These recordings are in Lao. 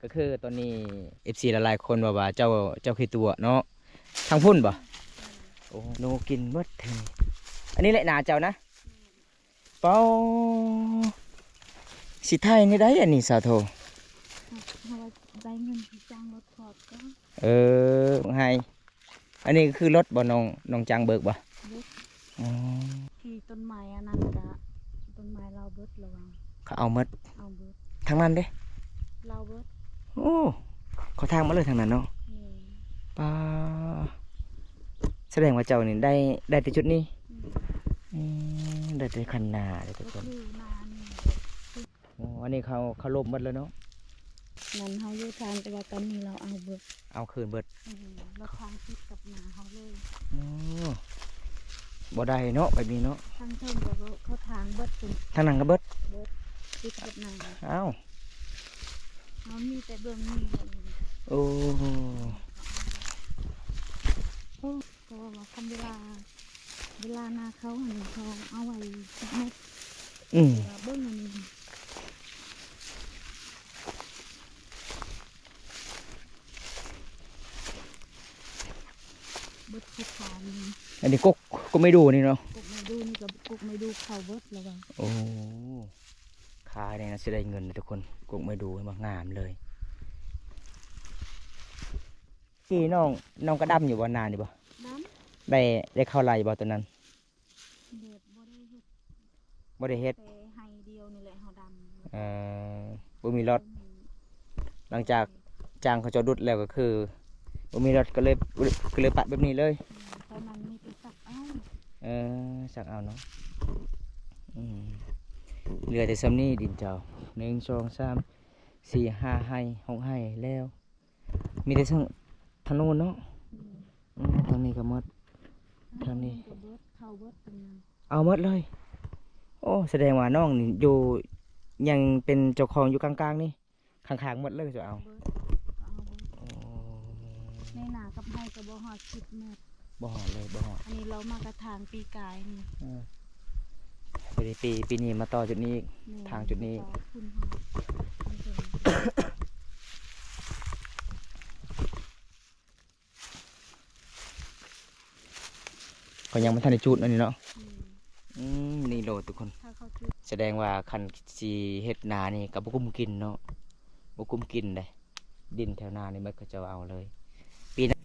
ກໍຄືຕອນນີ້ ເອັຟຊີ ຫຼາຍໆຄົນເວົ້າວ່າເຈົ້າ ເຈົ້າຂີ້ຕົວະເນາະ ທາງພຸ້ນບໍ່? ໂອ້ ໜູກິນໝົດແທ້. ອັນນີ້ແຫຼະນາເຈົ້ານະ? ເປົາ ຊິໄຖແນວໃດອັນນີ້ສາວໂທ? ເຮົາວ່າໄດ້ເງິນຊິຈ້າງລົດຖອກກໍ ເອີ ໃຫ້ ອັນນີ້ຄືລົດບໍ່ ນ້ອງ ນ້ອງຈ້າງເບີກບໍ່? ລົດ ອໍ ທີ່ຕົ້ນໄມ້ອັນນັ້ນກະ ຕົ້ນໄມ້ລາວເບິດລະຫວ່າງ ເຂົາເອົາໝົດ ເອົາເບິດ ທາງນັ້ນເດ້ ລາວເບິດ. ໂອ້ ເຂົາທາງມາເລີຍທາງນັ້ນເນາະ. ແມ່ນ ປາ ສະແດງວ່າເຈົ້ານີ້ໄດ້ ໄດ້ແຕ່ຈຸດນີ້. ອືມ ອືມ ໄດ້ແຕ່ຄັນນາເດ້ທຸກຄົນ ກໍຄືນານີ້. ໂອ້ ອັນນີ້ເຂົາ ເຂົາລົບໝົດແລ້ວເນາະ. ນັ້ນເຮົາຢູ່ທາງ ແຕ່ວ່າຕອນນີ້ລາວເອົາເບິດ ເອົາຄືນເບິດ. ເອີ ລະທາງຕິດກັບນາເຮົາເລີຍ. ໂອ້ ບໍ່ໄດ້ເນາະ ແບບນີ້ເນາະ. ທາງເທິງກໍເຂົາທາງເບິດພຸ້ນ ທາງນັ້ນກໍເບິດ ເບິດ ຕິດກັບນາ. ອ້າວ ເຮົາມີແຕ່ເບື້ອງນີ້. ໂອ້ ເພາະວ່າຄັນເວລາ ເວລານາເຂົ້າຫັ້ນ ເຂົາເອົາໄວ້ສິບແມັດ. ອືມ ແຕ່ວ່າເບິ່ງອັນນີ້ ເບິດຄືຄານີ້. ອັນນີ້ກົກ ກົກໄມ້ດູ່ນີ້ເນາະ. ກົກໄມ້ດູ່ນີ້ກໍ ກົກໄມ້ດູ່ເຂົ້າເບິດລະຫວ່າງ. ໂອ້ ຄານີ້ນະຊິໄດ້ເງິນເດ້ທຸກຄົນ ກົກໄມ້ດູ່ບັກງາມເລີຍ. ທີ່ນ້ອງ ນ້ອງກະດຳຢູ່ບໍ່ ນານີ້ບໍ່? ດຳ ໄດ້ ໄດ້ເຂົ້າໄລ່ບໍ່ຕອນນັ້ນ? ແບບບໍ່ໄດ້ເຮັດ ບໍ່ໄດ້ເຮັດ ແຕ່ໄຮ່ດຽວນີ້ແຫຼະເຮົາດຳ. ເອີ ບໍ່ມີລົດ ບໍ່ມີ. ຫຼັງຈາກຈ້າງເຂົາເຈົ້າດຸດແລ້ວກໍຄືບໍ່ມີລົດ ກໍເລີຍ ກໍເລີຍປະແບບນີ້ເລີຍ. ອືມ ຕອນນັ້ນມີແຕ່ສັກເອົາ. ເອີ ສັກເອົາເນາະ. ອືມ ເຫຼືອແຕ່ສ່ຳນີ້ດິນເຈົ້າ ໜຶ່ງ ສອງ ສາມ ສີ່ ຫ້າໄຮ່ ຫົກໄຮ່ແລ້ວ. ມີແຕ່ເຊິ່ງທາງໂນ້ນເນາະ. ອືມ ອືມ ທາງນີ້ກໍໝົດ ທາງນີ້ ທາງໂນ້ນກໍເບິດ ເຂົ້າເບິດ ເອົາໝົດເລີຍ. ໂອ້ ສະແດງວ່ານ້ອງນີ້ຢູ່ ຍັງເປັນເຈົ້າຂອງຢູ່ກາງໆນີ້ ຂ້າງໆໝົດເລີຍເຈົ້າເອົາ. ເບິດ ເອົາເບິດ. ໂອ້ ໃນນາກັບໄຮ່ກໍບໍ່ຮອດສິບແມັດ. ບໍ່ຮອດເລີຍ ບໍ່ຮອດ. ອັນນີ້ລາວມາກະຖາງປີກາຍນີ້. ເອີ ປີນີ້ ປີ ປີນີ້ມາຕໍ່ຈຸດນີ້ອີກ. ແມ່ນ ທາງຈຸດນີ້ອີກ ຕໍ່ພຸ້ນຮອດ. ເຂົາຍັງບໍ່ທັນໄດ້ຈູດອັນນີ້ເນາະ. ອືມ ອືມ ນີ້ໂລດທຸກຄົນ ຖ້າເຂົາຈູດ ສະແດງວ່າຄັນຊິເຮັດນານີ້ກໍບໍ່ກຸ້ມກິນເນາະ ບໍ່ກຸ້ມກິນເດ້. ດິນແຖວນານີ້ໝົດ ເຂົາເຈົ້າເອົາເລີຍ. ປີໜ້າ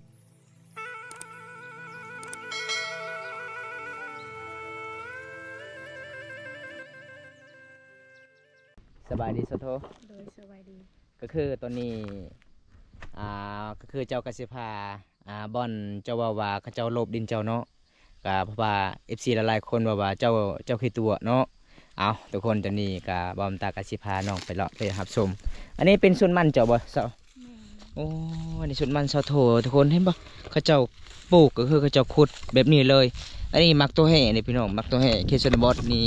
ສະບາຍດີສາວໂທ. ໂດຍ ສະບາຍດີ. ກໍຄືຕອນນີ້ ອ່າ ກໍຄືເຈົ້າກໍຊິພາ ອ່າ ບ່ອນເຈົ້າເວົ້າວ່າເຂົາເຈົ້າໂລບດິນເຈົ້າເນາະ ກໍເພາະວ່າ ເອັຟຊີ ຫຼາຍໆຄົນເວົ້າວ່າເຈົ້າ ເຈົ້າຂີ້ຕົວະເນາະ. ເອົາ ທຸກຄົນ ຕອນນີ້ກໍບ່າວຕາກໍຊິພານ້ອງໄປເລາະໄປຮັບຊົມ. ອັນນີ້ເປັນສວນມັນເຈົ້າບໍ່ສາວ? ແມ່ນ. ໂອ້ ອັນນີ້ສວນມັນສາວໂທ ທຸກຄົນເຫັນບໍ່? ເຂົາເຈົ້າປູກ ກໍຄືເຂົາເຈົ້າຂຸດແບບນີ້ເລີຍ. ອັນນີ້ໝາກຕົວແຮ່ນີ້ພີ່ນ້ອງ ໝາກຕົວແຮ່ ເຂດຊົນນະບົດນີ້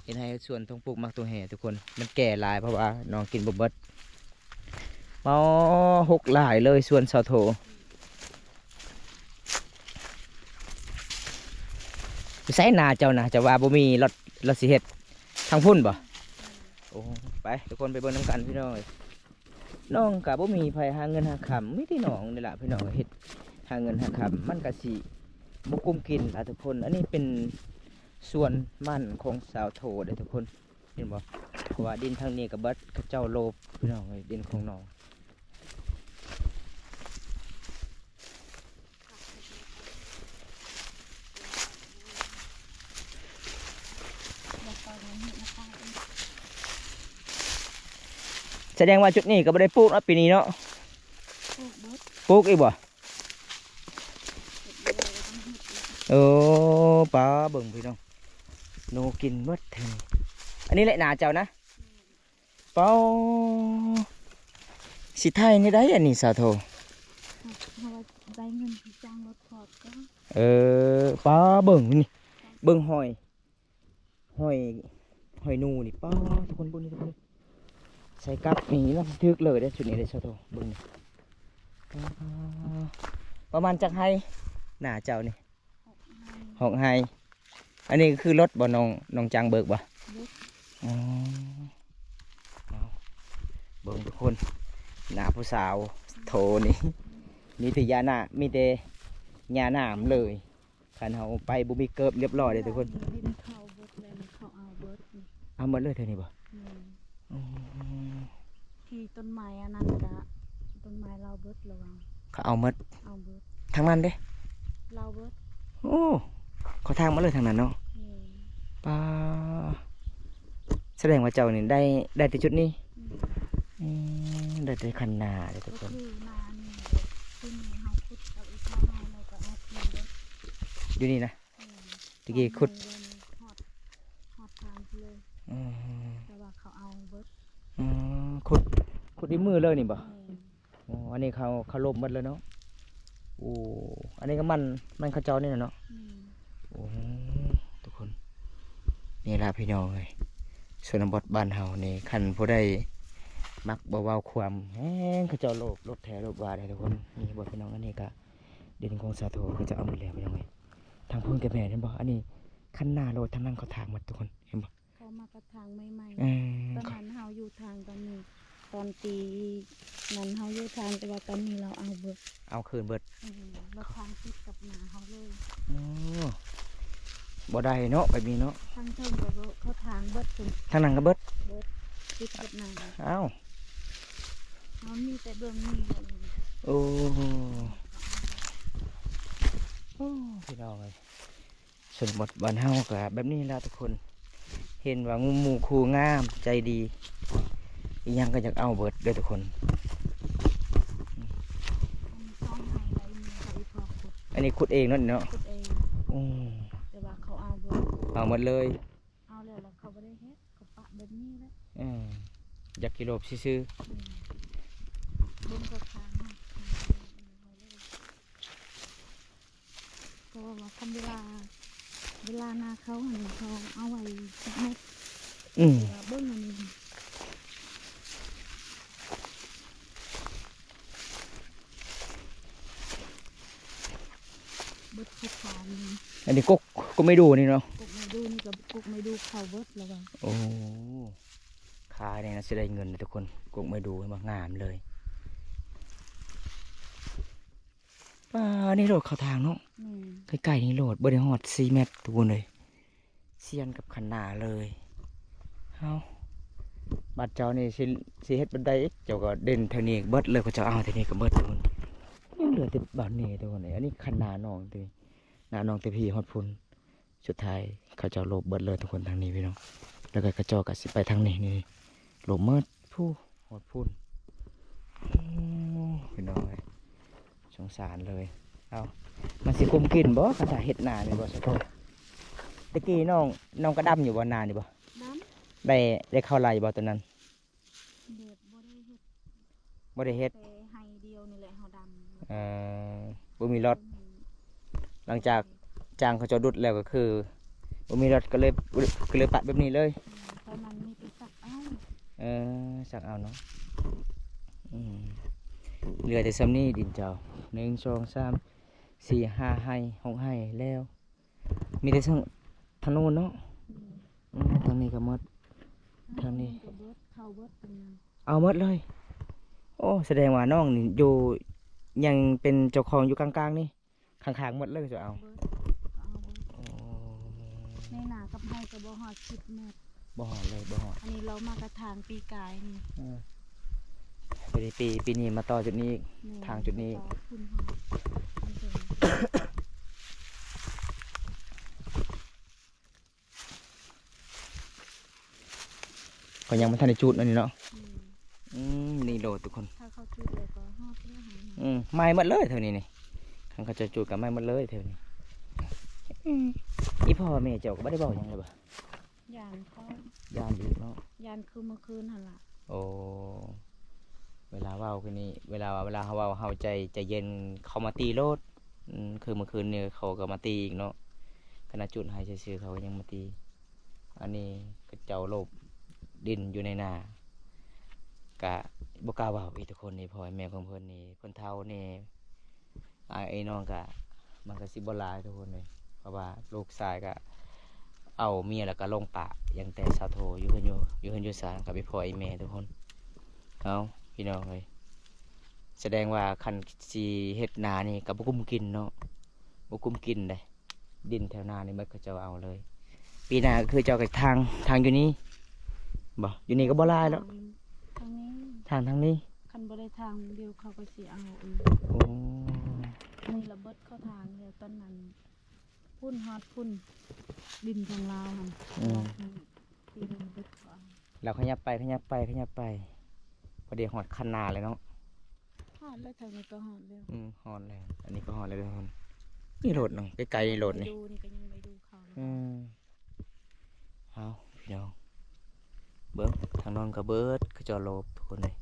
ເຮັດໄຮ່ເຮັດສວນຕ້ອງປູກໝາກຕົວແຮ່ທຸກຄົນ. ມັນແກ່ຫຼາຍ ເພາະວ່ານ້ອງກິນບໍ່ເບິດ. ອໍ ຫົກຫຼາຍເລີຍສວນສາວໂທ. ຢູ່ໃສນາເຈົ້ານະ? ເຈົ້າວ່າບໍ່ມີລົດ ລົດຊິເຮັດ ທາງພຸ້ນບໍ່? ໂອ້ ໄປທຸກຄົນໄປເບິ່ງນຳກັນພີ່ນ້ອງເອີຍ. ນ້ອງກະບໍ່ມີໃຜຫາເງິນຫາຄຳ ມີແຕ່ນ້ອງນີ້ລະພີ່ນ້ອງເອີຍ ເຮັດຫາເງິນຫາຄຳ ມັນກະຊິບໍ່ກຸ້ມກິນລະທຸກຄົນ. ອັນນີ້ເປັນສວນມັນຂອງສາວໂທເດ້ທຸກຄົນ. ເຫັນບໍ່? ເພາະວ່າດິນທາງນີ້ກໍເບິດ ເຂົາເຈົ້າໂລບພີ່ນ້ອງເອີຍ ດິນຂອງນ້ອງ. ສະແດງວ່າຈຸດນີ້ກໍບໍ່ໄດ້ປູກເນາະ ປີນີ້ເນາະ. ປູກເບິດ. ປູກອີກບໍ່? ໂອ້ ປາ ເບິ່ງພີ່ນ້ອງ ໜູກິນໝົດແທ້. ອັນນີ້ແຫຼະນາເຈົ້ານະ? ປາ ຊິໄຖແນວໃດອັນນີ້ສາວໂທ? ເຮົາວ່າໄດ້ເງິນຊິຈ້າງລົດຖອກກໍ ເອີ ປາ ເບິ່ງນີ້ ເບິ່ງຫອຍ ຫອຍ ຫອຍໜູນີ້ ປາ ທຸກຄົນເບິ່ງນີ້ ທຸກຄົນ. ໃສ່ກັບນີ້ນະ ຖືກເລີຍເດ້ ຊຸດນີ້ເດ້ສາວໂທ ເບິ່ງນີ້. ປາ ປະມານຈັກໄຮ່ນາເຈົ້ານີ້? ຫົກໄຮ່. ອັນນີ້ຄືລົດບໍ່ ນ້ອງ ນ້ອງຈ້າງເບີກບໍ່? ລົດ. ອໍ ເອົາ ເບິ່ງທຸກຄົນ ໜ້າຜູ້ສາວໂທນີ້ ມີແຕ່ຫຍ້າໜ້າ ມີແຕ່ຫຍ້າໜາມເລີຍ. ຄັນເຮົາໄປບໍ່ມີເກີບ ລຽບຮ້ອຍເດ້ທຸກຄົນ. ດິນເຂົາເບິດແລ້ວ ເຂົາເອົາເບິດ. ເອົາໝົດເລີຍເທື່ອນີ້ບໍ່? ແມ່ນ. ອືມ ທີ່ຕົ້ນໄມ້ອັນນັ້ນກະ ຕົ້ນໄມ້ລາວເບິດລະຫວ່າງ ເຂົາເອົາໝົດ. ເອົາເບິດ. ທາງນັ້ນເດ້? ລາວເບິດ. ໂອ້ ເຂົາຖາງໝົດເລີຍທາງນັ້ນເນາະ. ແມ່ນ. ປາ ສະແດງວ່າເຈົ້ານີ້ໄດ້ ໄດ້ແຕ່ຈຸດນີ້. ອືມ ອືມ ໄດ້ແຕ່ຄັນນາເດ້ທຸກຄົນ. ກໍຄືນານີ້ ທີ່ນີ້ເຮົາຂຸດກັບອີກເຮົາ ແລ້ວກໍເອົາຄືນເດ້ ຢູ່ນີ້ນະ. ແມ່ນ. ຕະກີ້ຂຸດ ຮອດ ຮອດທາງພຸ້ນເລີຍ. ອືມ ແຕ່ວ່າເຂົາເອົາເບິດ. ອືມ ຂຸດ ຂຸດດ້ວຍມືເລີຍນີ້ບໍ່? ແມ່ນ. ໂອ້ ອັນນີ້ເຂົາ ເຂົາລົບໝົດເລີຍເນາະ. ໂອ້ ອັນນີ້ກໍມັນ ມັນເຂົາເຈົ້ານີ້ແຫຼະເນາະ. ແມ່ນ. ໂອ້ ທຸກຄົນ ນີ້ລະພີ່ນ້ອງເອີຍ ຊົນນະບົດບ້ານເຮົານີ້ ຄັນຜູ້ໃດມັກບໍ່ເວົ້າຄວາມແຮງ ເຂົາເຈົ້າໂລບ ໂລບແທ້ໂລບວ່າເດ້ທຸກຄົນ. ນີ້ບໍ່ພີ່ນ້ອງ ອັນນີ້ກະດິນຂອງສາໂທ ເຂົາເຈົ້າເອົາໝົດແລ້ວພີ່ນ້ອງເອີຍ. ທາງພຸ້ນກໍແມ່ນ ເຫັນບໍ່? ອັນນີ້ຄັນນາໂລດ ທາງນັ້ນເຂົາຖາງໝົດທຸກຄົນ ເຫັນບໍ່? ເຂົາມາກະຖາງໃໝ່ໆ. ເອີ ຕອນນັ້ນເຮົາຢູ່ຖາງ ຕອນນີ້ ຕອນປີນັ້ນເຮົາຢູ່ຖາງ ແຕ່ວ່າຕອນນີ້ລາວເອົາເບິດ ເອົາຄືນເບິດ. ເອີ ລາວຖາງຕິດກັບນາເຮົາເລີຍ. ໂອ້ ບໍ່ໄດ້ເນາະ ແບບນີ້ເນາະ. ທາງເທິງກໍເຂົາຖາງເບິດພຸ້ນ ທາງນັ້ນກໍເບິດ ເບິດ ຕິດກັບນາ. ອ້າວ ເຮົາມີແຕ່ເບື້ອງນີ້. ໂອ້ ໂອ້ ພີ່ນ້ອງເອີຍ ຊົນນະບົດບ້ານເຮົາກໍແບບນີ້ລະທຸກຄົນ. ເຫັນວ່າໝູ່ຄູ່ງາມໃຈດີ ອີ່ຫຍັງກໍຢາກເອົາເບິດເດີທຸກຄົນ. ອັນນີ້ຂຸດເອງເນາະ ເນາະ. ຂຸດເອງ. ອືມ ແຕ່ວ່າເຂົາເອົາເບິດ ເອົາໝົດເລີຍ. ເອົາແລ້ວ ແລ້ວເຂົາບໍ່ໄດ້ເຮັດ ເຂົາປະແບບນີ້ແຫຼະ. ເອີ ຢາກກິໂລບຊື່ໆ. ອືມ ເບິ່ງກໍຄາງ ເພາະວ່າຄັນເວລາ ເວລານາເຂົ້າຫັ້ນ ເຂົາເອົາໄວ້ສິບແມັດ. ອືມ ແຕ່ວ່າເບິ່ງອັນນີ້ ເບິດຄືຄານີ້. ອັນນີ້ກົກ ກົກໄມ້ດູ່ນີ້ເນາະ. ກົກໄມ້ດູ່ນີ້ກໍ ກົກໄມ້ດູ່ເຂົາເບິດລະວ່າ. ໂອ້ ຄານີ້ນະຊິໄດ້ເງິນເດ້ທຸກຄົນ. ກົກໄມ້ດູ່ເຫັນບໍ່? ງາມເລີຍ. ປາ ນີ້ໂລດເຂົ້າທາງເນາະ. ແມ່ນ. ໃກ້ໆນີ້ໂລດ ບໍ່ໄດ້ຮອດສີ່ແມັດທຸກຄົນເອີຍ. ສ່ຽນກັບຄັນນາເລີຍ. ເອົ້າ ບາດເຈົ້ານີ້ຊິ ຊິເຮັດແບບໃດອີກ? ເຈົ້າກໍເດັ່ນເທົ່ານີ້ເບິດເລີຍ ເຂົາເຈົ້າເອົາເທົ່ານີ້ກໍເບິດ. ຍັງເຫຼືອແຕ່ບາດນີ້ທຸກຄົນເອີຍ. ອັນນີ້ຄັນນານ້ອງຕິ ນານ້ອງແຕ່ພີ້ຮອດພຸ້ນ. ສຸດທ້າຍເຂົາເຈົ້າລົບເບິດເລີຍທຸກຄົນ ທາງນີ້ພີ່ນ້ອງ. ແລ້ວກໍເຂົາເຈົ້າກໍຊິໄປທາງນີ້ ນີ້ ລົບໝົດ ພຸ້ນ ຮອດພຸ້ນ. ໂອ້ ພີ່ນ້ອງເອີຍ ສົງສານເລີຍ. ເອົ້າ ມັນຊິກຸ້ມກິນບໍ່ ຄັນຖ້າເຮັດນານີ້ບໍ່ສະໂພ? ແຕ່ກີ້ນ້ອງ ນ້ອງກໍດຳຢູ່ບໍ່ ນານີ້ບໍ່? ດຳ. ໄດ້ ໄດ້ເຂົ້າໄລ່ບໍ່ຕອນນັ້ນ? ແບບບໍ່ໄດ້ເຮັດ ບໍ່ໄດ້ເຮັດ ແຕ່ໄຮ່ດຽວນີ້ແຫຼະເຮົາດຳ. ເອີ ບໍ່ມີລົດ. ອືມ ຫຼັງຈາກຈ້າງເຂົາເຈົ້າດຸດແລ້ວກໍຄືບໍ່ມີລົດ ກໍເລີຍ ກໍເລີຍປະແບບນີ້ເລີຍ. ອືມ ຕອນນັ້ນມີແຕ່ສັກເອົາ. ເອີ ສັກເອົາເນາະ. ອືມ ເຫຼືອແຕ່ສ່ຳນີ້ດິນເຈົ້າ ໜຶ່ງ ສອງ ສາມ ສີ່ ຫ້າໄຮ່ ຫົກໄຮ່ແລ້ວ. ມີແຕ່ທາງ ທາງໂນ້ນເນາະ. ອືມ ອືມ ທາງນີ້ກໍໝົດ ທາງນີ້ ເຂົາເບິດ ເຂົາເບິດ ເອົາໝົດເລີຍ. ໂອ້ ສະແດງວ່ານ້ອງນີ້ຢູ່ ຍັງເປັນເຈົ້າຂອງຢູ່ກາງໆນີ້ ຂ້າງໆໝົດເລີຍ ເຈົ້າເອົາ. ເບິດ ເຂົາເອົາເບິດ. ໂອ້ ໃນນາກັບໄຮ່ກໍບໍ່ຮອດສິບແມັດ. ບໍ່ຮອດເລີຍ ບໍ່ຮອດ. ອັນນີ້ລາວມາກະຖາງປີກາຍນີ້. ເອີ ປີນີ້ ປີ ປີນີ້ມາຕໍ່ຈຸດນີ້ອີກ. ແມ່ນ ທາງຈຸດນີ້ ມາຕໍ່ພຸ້ນຮອດ ເຂົາຍັງບໍ່ທັນໄດ້ຈູດອັນນີ້ເນາະ. ອືມ ອືມ ນີ້ໂລດທຸກຄົນ ຖ້າເຂົາຈູດແລ້ວກໍຮອດແລ້ວ. ອືມ ໄໝ້ໝົດເລີຍແຖວນີ້ນີ້ ຄັນເຂົາເຈົ້າຈູດກໍໄໝ້ໝົດເລີຍແຖວນີ້. ອືມ ອີ່ພໍ່ແມ່ເຈົ້າກໍບໍ່ໄດ້ເວົ້າຫຍັງເລີຍບໍ່? ຢ້ານເຂົາ ຢ້ານອີກເນາະ. ຢ້ານຄືມື້ຄືນຫັ້ນລະ. ໂອ້ ເວລາເວົ້າຄືນີ້ ເວລາ ເວລາເຮົາເວົ້າ ເຮົາໃຈ ໃຈເຢັນ ເຂົາມາຕີໂລດ. ອືມ ຄືມື້ຄືນນີ້ເຂົາກໍມາຕີອີກເນາະ. ຂະໜາດຈູດໃຫ້ຊື່ໆ ເຂົາກໍຍັງມາຕີ. ອັນນີ້ເຂົາເຈົ້າໂລບດິນຢູ່ໃນນາ ກະບໍ່ກ້າເວົ້າອີກທຸກຄົນ. ນີ້ພໍ່ແມ່ຂອງເພິ່ນນີ້ ເພິ່ນເຖົ້າແດ່. ອ້າຍເອີຍ ນ້ອງກະ ມັນກະຊິບໍ່ຫຼາຍທຸກຄົນເອີຍ ເພາະວ່າລູກຊາຍກະເອົາເມຍ ແລ້ວກະລົງປະ ຍັງແຕ່ສາໂທຢູ່ເຮືອນຢູ່ ຢູ່ເຮືອນຢູ່ຊານກັບອີ່ພໍ່ອີ່ແມ່ທຸກຄົນ. ເອົ້າ ພີ່ນ້ອງເອີຍ ສະແດງວ່າຄັນຊິເຮັດນານີ້ກໍບໍ່ກຸ້ມກິນເນາະ ບໍ່ກຸ້ມກິນເດ້. ດິນແຖວນານີ້ໝົດ ເຂົາເຈົ້າເອົາເລີຍ. ປີໜ້າກໍຄືເຈົ້າກໍຖາງ ຖາງຢູ່ນີ້ບໍ່? ຢູ່ນີ້ກໍບໍ່ຫຼາຍແລ້ວ ທາງນີ້ ຖາງທາງນີ້. ຄັນບໍ່ໄດ້ຖາງດຽວ ເຂົາກໍຊິເອົາອີກ. ໂອ້ ນີ້ລະເບິດເຂົາຖາງແລ້ວ ຕອນນັ້ນພຸ້ນ ຮອດພຸ້ນ ດິນຂອງລາວຫັ້ນ. ອືມ ລາວຂະຫຍັບໄປ ຂະຫຍັບໄປ ຂະຫຍັບໄປ ພໍດີຮອດຄັນນາແລ້ວເນາະ. ຮອດແລ້ວ ທາງນີ້ກໍຮອດແລ້ວ. ອືມ ຮອດແລ້ວ ອັນນີ້ກໍຮອດແລ້ວທຸກຄົນ. ນີ້ໂລດໜຶ່ງ ໃກ້ໆນີ້ໂລດນີ້ ໄປດູນີ້ກໍຍັງໄປດູເຂົາ. ອືມ ເອົາ ພີ່ນ້ອງ ເບິ່ງ ທາງນັ້ນກໍເບິດ ເຂົາເຈົ້າໂລບທຸກຄົນເອີຍ.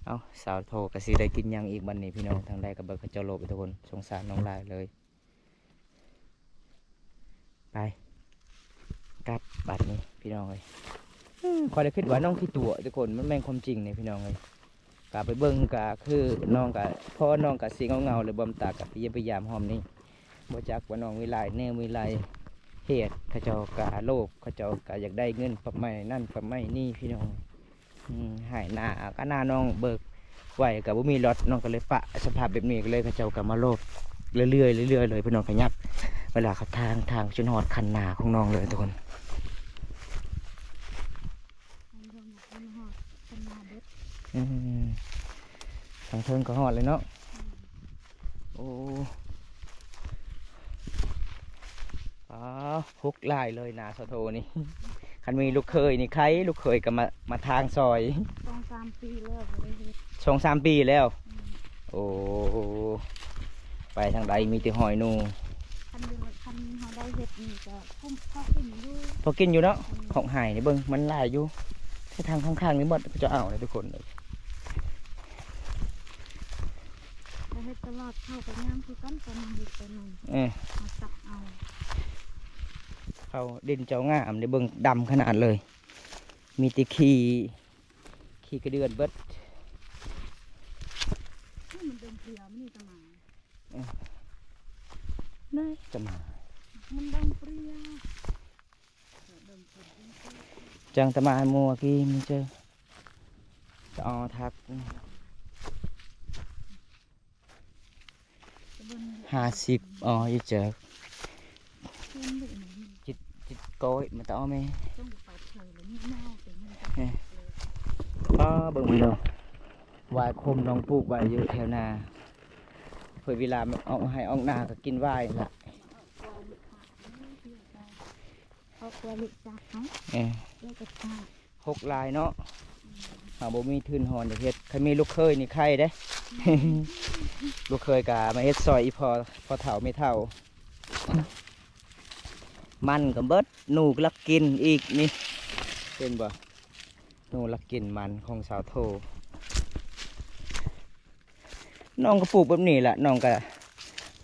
ເອົາ ສາວໂທກໍຊິໄດ້ກິນຫຍັງອີກບັດນີ້ ພີ່ນ້ອງ. ທາງໃດກໍເບິດ ເຂົາເຈົ້າໂລບທຸກຄົນ. ສົງສານນ້ອງຫຼາຍເລີຍ. ໄປ ກັບບັດນີ້ພີ່ນ້ອງເອີຍ. ເອີ ຂ້ອຍໄດ້ຄິດວ່ານ້ອງຂີ້ຕົວະທຸກຄົນ ມັນແມ່ນຄວາມຈິງນີ້ພີ່ນ້ອງເອີຍ. ກະໄປເບິ່ງກະຄືນ້ອງກະ ພໍນ້ອງກະຊິເຫງົາໆ ຫຼືບໍ່ຕາກະໄປຢ້ຽມໄປຢາມຮອບນີ້. ບໍ່ຈັກວ່ານ້ອງວິໄລ ແນວວິໄລເຮັດ ເຂົາເຈົ້າກະໂລບ ເຂົາເຈົ້າກະຢາກໄດ້ເງິນປະໄມນັ້ນປະໄມນີ້ພີ່ນ້ອງ. ອືມ ໃຫ້ໜ້າ ກະໜ້ານ້ອງເບີກໄວ້ກະບໍ່ມີລັອດ ນ້ອງກະເລີຍປະສະພາບແບບນີ້ ກະເລີຍເຂົາເຈົ້າກະມາໂລບເລື້ອຍໆ ເລື້ອຍໆ ເລີຍພີ່ນ້ອງ. ຂະຫຍັບ ເວລາເຂົາທາງ ທາງຈົນຮອດຄັນນາຂອງນ້ອງເລີຍທຸກຄົນ. ອືມ ທາງເທິງກໍຮອດເລີຍເນາະ. ໂອ້ ປາ ຮົກຫຼາຍເລີຍນາສາວໂທນີ້. ຄັນມີລູກເຂີຍນີ້ໄຄ ລູກເຂີຍກໍມາ ມາທາງຊອຍ. ສອງສາມປີແລ້ວບໍ່ໄດ້ເຮັດ ສອງສາມປີແລ້ວ. ອືມ ໂອ້ ໄປທາງໃດມີແຕ່ຮອຍໜູ. ຄັນເດືອນ ຄັນເຮົາໄດ້ເຮັດນີ້ກໍກຸ້ມ ພໍກິນຢູ່ ພໍກິນຢູ່ເນາະ. ອືມ ຂອງຫາຍນີ້ເບິ່ງ ມັນຫຼາຍຢູ່ ໃນທາງຂ້າງໆນີ້ໝົດ ເຂົາເຈົ້າເອົາເລີຍທຸກຄົນເອີຍ. ກໍເຮັດຕະຫຼອດ ເຂົ້າກໍງາມຄືກັນ ຕອນເຮົາເຮັດຕອນນັ້ນ. ເອີ ເຮົາສັກເອົາ ເຂົ້າດິນເຈົ້າງາມເດ້ ເບິ່ງດຳຂະໜາດເລີຍ ມີແຕ່ຂີ້ ຂີ້ກະເດືອນເບິດ. ນີ້ມັນເດີ່ງເພຍ ມັນນີ້ກະມາ ເອີ ນາຍກະມາ ມັນເດີ່ງເພຍ. ຈັ່ງຕະມາໃຫ້ໝູ່ກີ້ມັນເຈີ ຕະອໍທັກ ຫ້າສິບ ອໍ ຢູ່ເຈີ ຈິດ ຈິດໂກ້ຍ ມາຕະອໍແມ່ ປ້າ ເບິ່ງມັນເດີ ຫວາຍຂົມນ້ອງປູກໄວ້ຢູ່ແຖວນາ ເພື່ອເວລາອອກໄຮ່ອອກນາກໍກິນຫວາຍລະ. ເອີ ຮົກຫຼາຍເນາະ ເຮົາບໍ່ມີທຶນຮອນຈະເຮັດ. ຄັນມີລູກເຂີຍນີ້ໄຄເດ້ ລູກເຂີຍກະມາເຮັດຊ່ອຍອີ່ພໍ່ ພໍ່ເຖົ້າແມ່ເຖົ້າ. ມັນກໍເບິດ ໜູກໍລັກກິນອີກນີ້ ເຫັນບໍ່ ໜູລັກກິນມັນຂອງສາວໂທ. ນ້ອງກໍປູກແບບນີ້ລະ ນ້ອງກໍ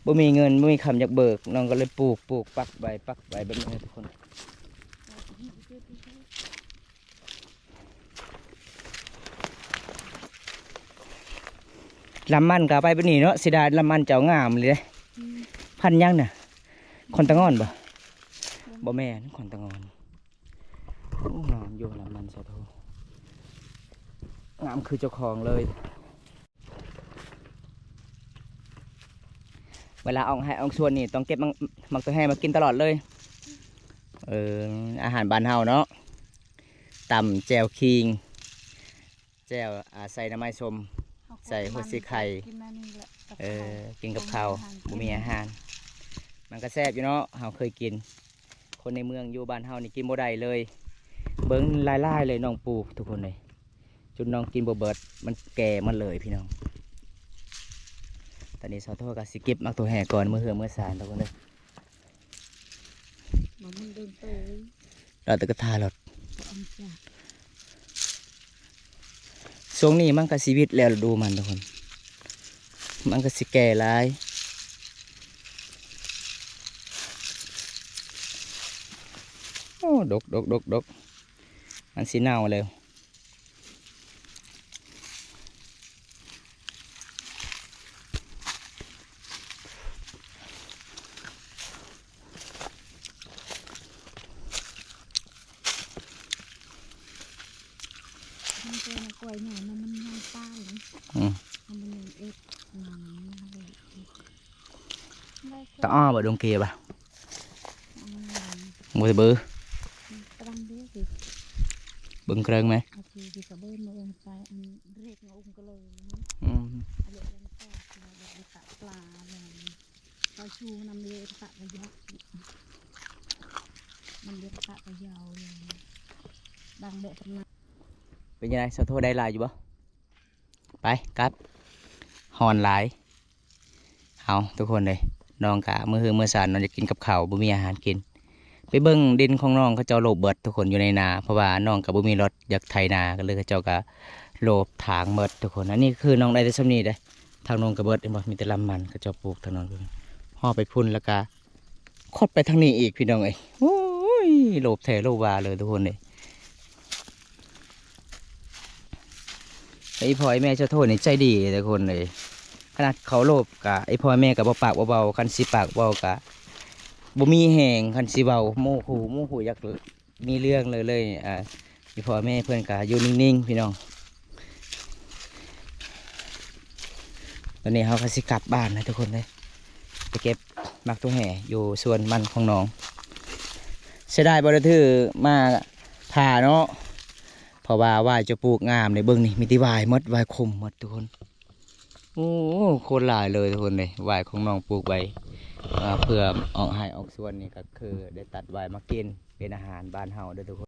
ບໍ່ມີເງິນ ບໍ່ມີຄຳຢາກເບີກ ນ້ອງກໍເລີຍປູກ ປູກປັກໄວ້ ປັກໄວ້ແບບນີ້ທຸກຄົນ. ລຳມັນກໍເອົາໄປແບບນີ້ເນາະ ເສຍດາຍລຳມັນເຈົ້າງາມເລີຍເດ້. ອືມ ພັນຫຍັງນະ ຂອນຕະງອນບໍ່? ບໍ່ແມ່ນ ຂອນຕະງອນ. ໂອ້ ງາມຢູ່ລະມັນສາໂທ ງາມຄືເຈົ້າຂອງເລີຍ. ເວລາອອກໄຮ່ອອກສວນນີ້ຕ້ອງເກັບໝາກ ໝາກຕົວແຮ່ມາກິນຕະຫຼອດເລີຍ. ເອີ ອາຫານບ້ານເຮົາເນາະ ຕຳແຈ່ວຂີງ ແຈ່ວ ອາ ໃສ່ໜໍ່ໄມ້ສົ້ມ ໃສ່ຫົວສີໄຂ່ ກິນອັນນີ້ແຫຼະ ເອີ ກິນກັບເຂົ້າ ບໍ່ມີອາຫານ ມັນກໍແຊບຢູ່ເນາະ ເຮົາເຄີຍກິນ. ຄົນໃນເມືອງຢູ່ບ້ານເຮົານີ້ກິນບໍ່ໄດ້ເລີຍ ເບິ່ງຫຼາຍໆເລີຍ ນ້ອງປູກທຸກຄົນເລີຍ ຈົນນ້ອງກິນບໍ່ເບິດ ມັນແກ່ໝົດເລີຍພີ່ນ້ອງ. ຕອນນີ້ສາວໂທກໍຊິເກັບໝາກໂຕແຮ່ກ່ອນ ເມືອເຮືອນເມືອຊານທຸກຄົນເດີ. ມັນເດີນໂຕ ລາວແຕ່ກະທາລົດ ອັນຈະ ຊ່ວງນີ້ມັນກໍຊິວິດແລ້ວລະດູມັນທຸກຄົນ ມັນກໍຊິແກ່ຫຼາຍ. ໂອ້ ດົກ ດົກ ດົກ ດົກ ມັນຊິເນົ່າແລ້ວ. ມັນເປັນກ້ວຍໃຫຍ່ ມັນ ມັນໃຫຍ່ຕາຍເນາະ ອືມ ມັນໃຫຍ່ ຕາອ້ອບໍ່ດົງເກບະ ອືມ ບໍ່ໄດ້ເບີ ອືມ ຕະວັງເດ້ ເບິ່ງເຄິ່ງແມ ໂອເຄ ຊິກະເບິ່ງມາເບິ່ງໄປ ອັນເລັກງາອຸ້ມກະເລີຍ ອືມ ອັນເລັກງາປາ ເລັກງາປາ ປາ ປາ ປາຊູນຳເລັກປາກະຍາວ ນຳເລັກປາກະຍາວ ດັງແບບຕຳນານ ເປັນຈັ່ງໃດ ສາວໂທ ໄດ້ຫຼາຍຢູ່ບໍ່? ໄປກັບ ຮ້ອນຫຼາຍ ເອົາ ທຸກຄົນເອີຍ ນ້ອງກະເມື່ອເຮືອນເມື່ອຊານ ນ້ອງຢາກກິນກັບເຂົ້າ ບໍ່ມີອາຫານກິນ ໄປເບິ່ງດິນຂອງນ້ອງເຂົາເຈົ້າໂລບເບິດທຸກຄົນ ຢູ່ໃນນາ ເພາະວ່ານ້ອງກະບໍ່ມີລົດຢາກໄຖນາ ກະເລີຍເຂົາເຈົ້າກະໂລບຖາງເບິດທຸກຄົນ ອັນນີ້ຄືນ້ອງໄດ້ແຕ່ຊ່ຳນີ້ເດ້ ທາງໂນ້ນກະເບິດ ເຫັນບໍ່ ມີແຕ່ລຳມັນ ເຂົາເຈົ້າປູກທາງໂນ້ນ ຮອດໄປພຸ້ນແລ້ວກະ ຄອດໄປທາງນີ້ອີກພີ່ນ້ອງເອີຍ ໂອ້ຍ ໂລບແທ້ໂລບວ່າເລີຍທຸກຄົນເອີຍ ແຕ່ອີ່ພໍ່ອີ່ແມ່ເຈົ້າໂທນີ້ໃຈດີເດີທຸກຄົນເອີຍ ຂະໜາດເຂົາໂລບກະ ອີ່ພໍ່ແມ່ກະບໍ່ປາກບໍ່ເວົ້າ ຄັນຊິປາກເວົ້າກະບໍ່ມີແຮງ ຄັນຊິເວົ້າໂມຂູ່ ໂມຂູ່ຢາກມີເລື່ອງເລີຍ ອ່າ ອີ່ພໍ່ແມ່ເພິ່ນກະຢູ່ນິ່ງໆ ພີ່ນ້ອງ ຕອນນີ້ເຮົາກະຊິກັບບ້ານນະທຸກຄົນເອີຍ ໄປເກັບໝາກຖົ່ວແຮ່ຢູ່ສວນມັນຂອງນ້ອງ ເສຍດາຍບໍ່ໄດ້ຖືມາຜ່າເນາະ ເພາະວ່າຫວ້າຍເຈົ້າປູກງາມເດ້ ເບິ່ງນີ້ ມີແຕ່ຫວ້າຍໝົດ ຫວ້າຍຂົມໝົດທຸກຄົນ ໂອ້ ໂຄດຫຼາຍເລີຍທຸກຄົນເອີຍ ຫວ້າຍຂອງນ້ອງປູກໄວ້ ອ່າ ເພື່ອອອກໄຮ່ອອກສວນນີ້ ກະຄືໄດ້ຕັດຫວ້າຍມາກິນເປັນອາຫານບ້ານເຮົາເດີທຸກຄົນ.